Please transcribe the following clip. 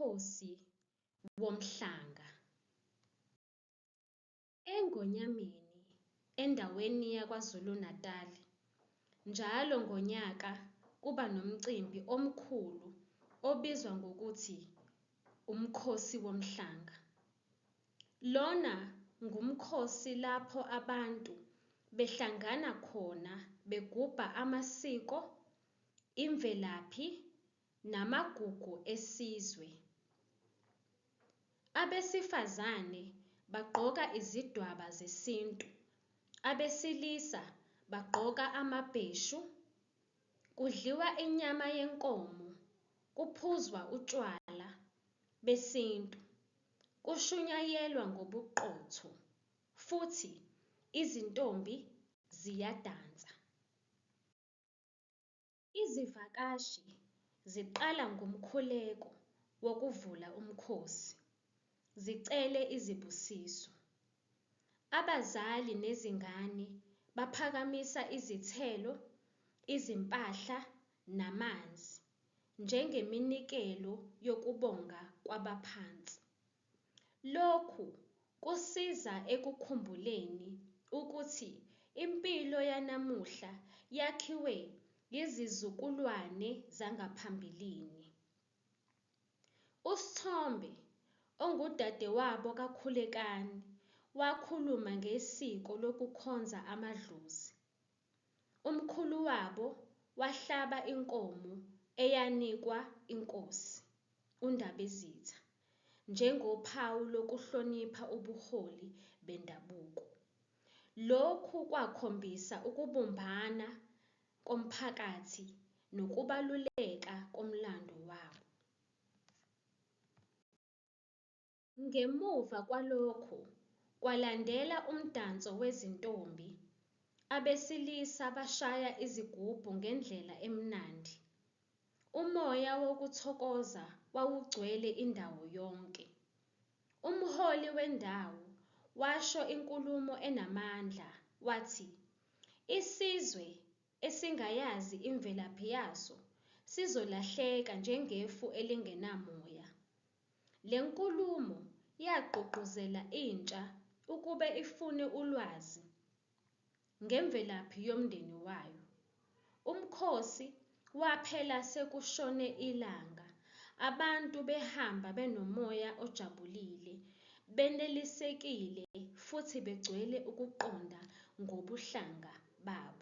Umkhosi Womhlanga. ENgonyameni, endaweni yaKwaZulu-Natali, njalo ngonyaka kuba nomcimbi omkhulu obizwa ngokuthi Umkhosi Womhlanga. Lona ngumkhosi lapho abantu behlangana khona begubha amasiko, imvelaphi namagugu esizwe. Abesifazane bagqoka izidwaba zesintu, abesilisa bagqoka amabheshu, kudliwa inyama yenkomo, kuphuzwa utshwala besintu, kushunyayelwa ngobuqotho futhi izintombi ziyadansa. Izivakashi ziqala ngomkhuleko wokuvula umkhosi, zicele izibusiso. Abazali nezingane baphakamisa izithelo, izimpahla namanzi njengeminikelo yokubonga kwabaphansi. Lokhu kusiza ekukhumbuleni ukuthi impilo yanamuhla yakhiwe yizizukulwane zangaphambilini. USithombe, ongudadewabo kaKhulekani, wakhuluma ngesiko lokukhonza amadlozi. Umkhulu wabo wahlaba inkomo eyanikwa inkosi, uNdabezitha, njengophawu lokuhlonipha ubuholi bendabuko. Lokhu kwakhombisa ukubumbana komphakathi nokubaluleka komlando wabo. Ngemuva kwalokho kwalandela umdanso wezintombi, abesilisa bashaya izigubhu ngendlela emnandi. Umoya wokuthokoza wawugcwele indawo yonke. Umholi wendawo washo inkulumo enamandla wathi, isizwe esingayazi imvelaphi yaso sizolahleka njengefu elingenamoya. Le nkulumo yagqugquzela intsha ukuba ifune ulwazi ngemvelaphi yomndeni wayo. Umkhosi waphela sekushone ilanga, abantu behamba benomoya ojabulile, benelisekile futhi begcwele ukuqonda ngobuhlanga babo.